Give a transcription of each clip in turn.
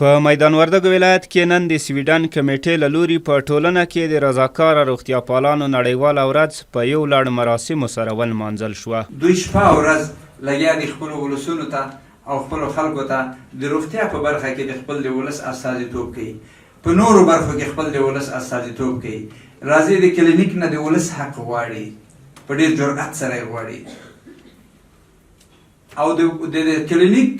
په میدان وردګو ولایت کې نن د سویډن کمېټې له لوري په ټولنه کې د رضاکاره روغتیاپالانو نړیواله ورځ په یو لړ مراسمو سره ونمانځل شوه. دوی شپه او ورځ لګیا دي خپلو ولسونو ته او خپلو خلکو ته د روغتیا په برخه کې د خپل د ولس استازیتوب کوي، په نورو برخو کې خپل د ولس استازیتوب کوي، راځي د کلینیک نه د ولس حق غواړي، په ډېر جرئت سره یې غواړي. او د کلینیک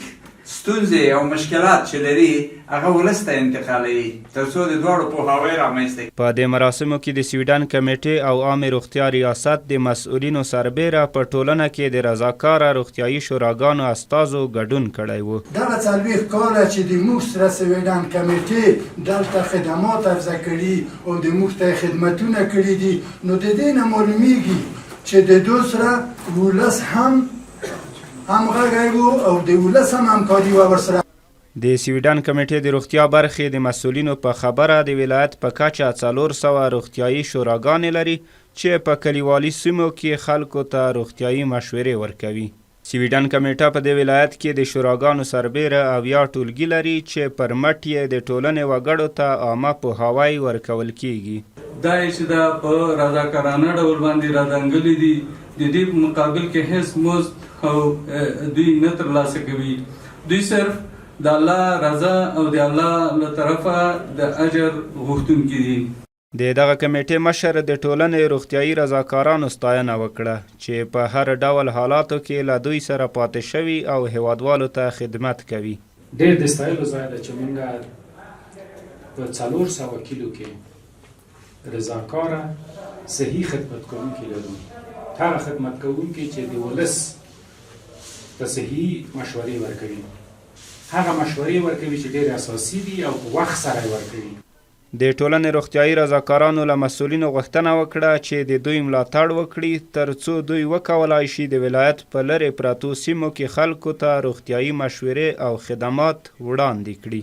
ستونزې او مشکلات چې لري هغه ولس ته انتقالوي ترڅو د دواړو پوهاوی رامنځته. په دې مراسمو کې د سویډن کمېټې او عامې روغتیا ریاست د مسؤلینو سربېره په ټولنه کې د رضاکاره روغتیايي شوراګانو استازو ګډون کړی و. دغه 40 کاله چې د موږ سره سویډن کمېټې دلته خدمات عرضه کړي او د موږ ته یې خدمتونه کړي دي، نو د دې نه معلومیږي چې د دوی سره ولس هم همغږی وو او د ولس هم همکاري وه ورسره. د سویډن کمېټې د روغتیا برخې د مسؤلینو په خبره د ولایت په کچه 400 روغتیايي شوراګانې لري چې په کلیوالي سیمو کې خلکو ته روغتیايي مشورې ورکوي. سویډن کمېټه په دې ولایت کې د شوراګانو سربېره 70 ټولګي لري چې پر مټ یې د ټولنې وګړو ته عامه پوهاوی ورکول کېږي. دا یې چې دا په رضاکارانه ډول باندې رادانګلي دي، د دې په مقابل کې هېڅ مزد او دوی نه ترلاسه کوي، دوی صرف د الله رضا او د الله له طرفه د اجر غوښتونکي دي. د دغه کمېټې مشر د ټولنې روغتیايي رضاکارانو ستاینه وکړه چې په هر ډول حالاتو کې له دوی سره پاتې شوي او هېوادوالو ته خدمت کوي. ډېر د ستایلو ځای ده چې مونږ په 400 کیلو کې رضاکاره صحي خدمت کوونکي لرو، هغه خدمت کوونکي چې د ولس ته صحي مشورې ورکوي، هغه مشورې ورکوي چې ډېرې اساسي دي او په وخت سره یې ورکوي. د ټولنې روغتیايي رضاکارانو له مسؤلینو غوښتنه وکړه چې د دوی ملاتړ وکړي تر څو دوی وکولای شي د ولایت په لرې پرتو سیمو کې خلکو ته روغتیايي مشورې او خدمات وړاندې کړي.